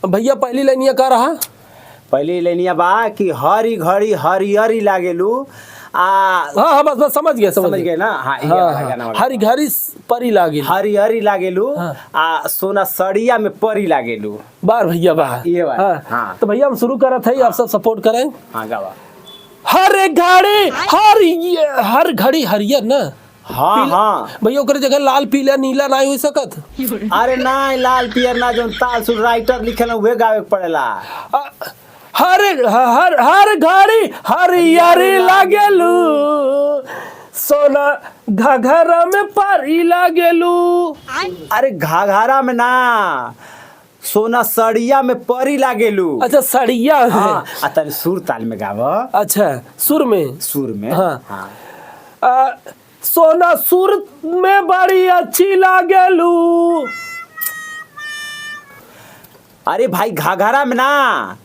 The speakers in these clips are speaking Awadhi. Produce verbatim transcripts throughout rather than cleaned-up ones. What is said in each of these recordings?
भैया, पहली लाइनिया का रहा? पहली लाइनिया बा कि हरी घड़ी हरियरी लागेलू। आ, हाँ, हाँ, बस, बस, समझ गया, समझ समझ गया। गए ना? हाँ, ये हाँ, वाला हाँ। गाना वाला। हरी घड़ी स-, परी लागेलू। हरियरी लागेलू, हाँ। आ सोना सड़िया में परी लागेलू। बार भैया, बार। ये वाला, हाँ। हाँ। तो भैया, हम शुरू करत है, आप हाँ। सब support करें। हाँ, गावा। हर घड़ी हर, हर घड़ी हरियर ना। हाँ, पीला, हाँ। भैया, ओकरे जगह लाल, पीला, नीला नाहीं होइ सकत? अरे नाहीं, लाल, पियर ना, जौन ताल सुर राइटर लिखे ना, उहे गावे के पड़ेला। अ, हर, हर, हर घड़ी हरियर लागेलू, सोना घघरा में परी लागेलू। अरे घघरा में ना, सोना सड़िया में परी लागेलू। अच्छा, सड़िया में। हाँ, आ तनी सुर ताल में गावा। अच्छा, सुर में। सुर में। हाँ। हाँ। आ, सोना सुर में बड़ी अच्छी लागेलू। अरे भाई, घघरा में ना,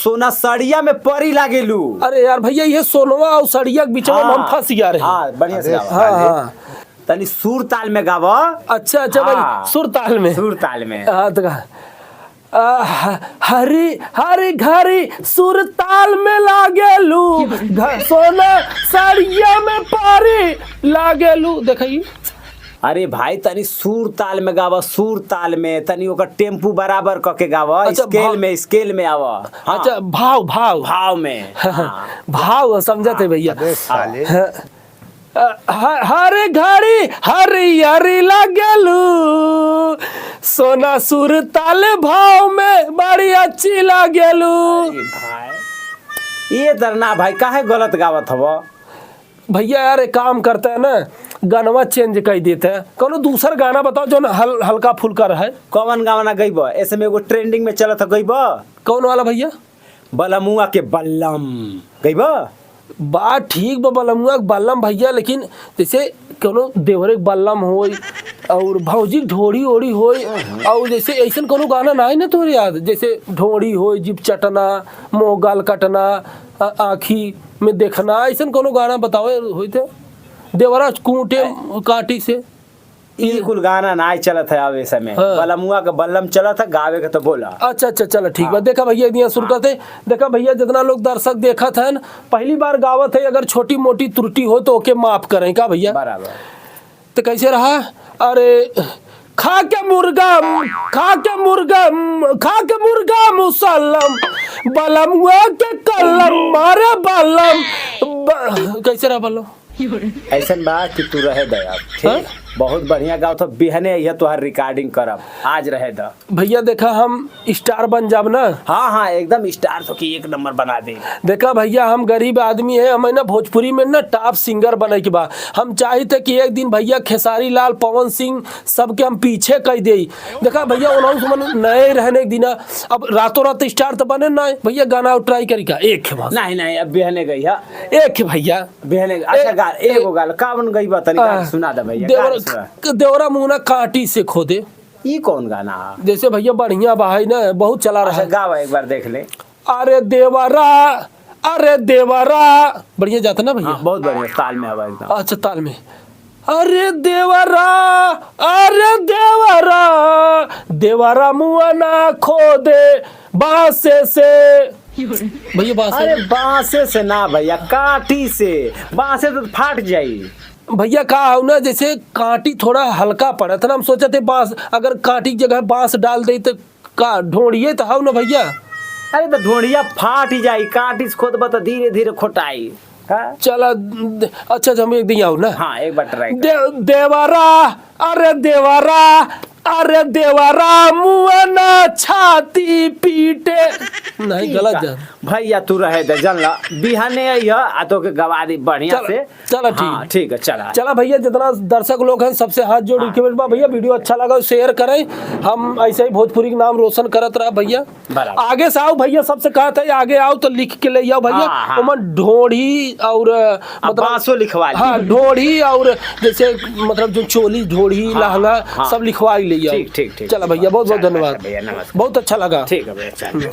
सोना सड़िया में परी लागेलू। अरे यार भैया, ये सोनवा और सड़िया के बीचवा में हम हाँ, फंस गया रहे। हाँ, बढ़िया से अरे गावा। हाँ, साले। हाँ। तनी सुर ताल में गावा। अच्छा, अच्छा भाई, हाँ। सुर ताल में। सुर ताल में। हाँ, तो कहा, आ, ह-, हरी, हरी घरी सुर ताल में लागेलू, घ-, सोना सड़िया में परी लागेलू। देखा ई? अरे भाई, तनी सुर ताल में गावा, सुर ताल में, तनी ओकर टेम्पू बराबर क के गावा, अच्छा, स्केल भाव में, स्केल में आवा। हाँ। अच्छा, भाव, भाव। भाव में। हाँ। भाव समझत है भैया। अबे साले। हाँ। अ, ह-, हर घड़ी हरियरी लागेलू, सोना सुर ताल भाव में बड़ी अच्छी लागेलू। अरे भाई, ये दरना भाई, काहे गलत गावत हव? भैया यार, एक काम करते हैं ना, गानवा change कर देते हैं, कोनो दूसर गाना बताओ जो हल-, हल्का फुल्का रहे। कौन गाना गइब? ऐसे में एगो trending में चलत है, गइब? कौन वाला भैया? बलमुआ के बल्लम गइबा? बा ठीक बा, बलमुआ के बल्लम भैया, लेकिन जैसे कोनो देवरे के बल्लम होई और भौजी के ढोड़ी ओड़ी होई, और जैसे ऐसन कोनो गाना ना है ना तोरे याद, जैसे ढोड़ी होई, जीभ चटना, मुँह गाल कटना, आ-, आँखी में देखना, ऐसन कोनो गाना बतावे होई थे, देवरा कूटे काटी से। ई कुल गाना नाय चलत है अब ए समय। हाँ। बलमुआ के बल्लम चलत है, गावे के तो बोला। अच्छा, अच्छा, चलो ठीक बा। हाँ। देखा भैया, एक दिन शुरू हाँ। करते। देखा भैया, जितना लोग दर्शक देखत हैं, पहली बार गावत है, अगर छोटी मोटी त्रुटि हो तो ओके माफ करें, का भैया? बराबर। तो कैसे रहा? अरे, खा के मुर्गा, खा के मुर्गा, खा के मुर्गा मुसल्लम, बलमुआ के कल्लम, मारे बल्लम। ब-, कैसे रहा बल्लम? ऐसन बा कि तू रहे दे अब, ठीक? हाँ? बहुत बढ़िया गावत हो, बिहने अइहे तोहार recording करब, आज रहे द। भैया देखा, हम star बन जाब ना। हाँ, हाँ, एकदम star तो कि एक नंबर बना दे। देखा भैया, हम गरीब आदमी है, हमें ना भोजपुरी में ना top singer बने के बा। हम चाहित है कि एक दिन भैया खेसारी लाल, पवन सिंह सबके हम पीछे कई देई। देखा भैया, उन्होंने सुमन नए रहने एक दिन, अब रातों रात star तो बने ना भैया, गाना try करी का? एक है बस। नहीं, नहीं, अब बिहने गई है। एक है भैया। बिहने, अच्छा, ए, गा, ए, एगो गाल, का बन गई बा, तनी गा आ, के सुना दे भैया, गा देवरा, के सुना। देवरा मुँह ना काटी से खोदे। ई कौन गाना है? जैसे भैया बढ़िया बा है ना, बहुत चला रहा अच्छा, है। गावा एक बार देख ले। अरे देवरा, अरे देवरा, बढ़िया जाता ना भैया? हाँ, बहुत बढ़िया, ताल में आवा एकदम। अच्छा, ताल में। अरे देवरा, अरे देवरा, देवरा मुआ ना खोदे बांसे से। भैया, बांसे अरे में। बांसे से ना भैया, काटी से। बांसे तो फाट जाई। भैया, का हो ना, जैसे कांटी थोड़ा हल्का पड़त ना, हम सोचत है बांस, अगर कांटी की जगह बांस डाल दे तो का ढोंढिए तो हव ना भैया? अरे तो ढोंढिया फाट ही जाई, कांटी से खोदबा तो धीरे धीरे खोटाई। हाँ? चला, द-, अच्छा, अच्छा, हम एक दिन आओ ना। हाँ, एक बार try कर। दे-, देवरा, अरे देवरा, अरे देवरा, मुअना छाती पीटे। नहीं, ठीक गलत है। जा। भैया, तू रहे दे, जानला, बिहाने अइह, आ तोके गवा दी बढ़िया चल, से। चला, ठीक। हाँ, ठीक है, चला। चला भैया, जितना दर्शक लोग हैं, सबसे हाथ जोड़ हाँ। request बा भैया, video अच्छा लगा, share करें। हम ऐसे ही भोजपुरी के नाम रोशन करत रहा भैया। बराबर। आगे से आओ भैया, सबसे कहत है, आगे आओ तो लिख के ले आओ भैया। हाँ, हाँ। ओमन ढोढ़ी और, अब मतलब, बांसो लिखवा ली। हाँ, ढोढ़ी और जैसे, मतलब, जो चोली, ढोढ़ी, हाँ, लहंगा, हाँ। सब लिखवा ही ले आओ। ठीक, ठीक, ठीक, चला ठीक। भैया, बहुत, बहुत चल, धन्यवाद। भैया, नमस्कार। बहुत अच्छा लगा। ठीक है भैया, चल। हम्म।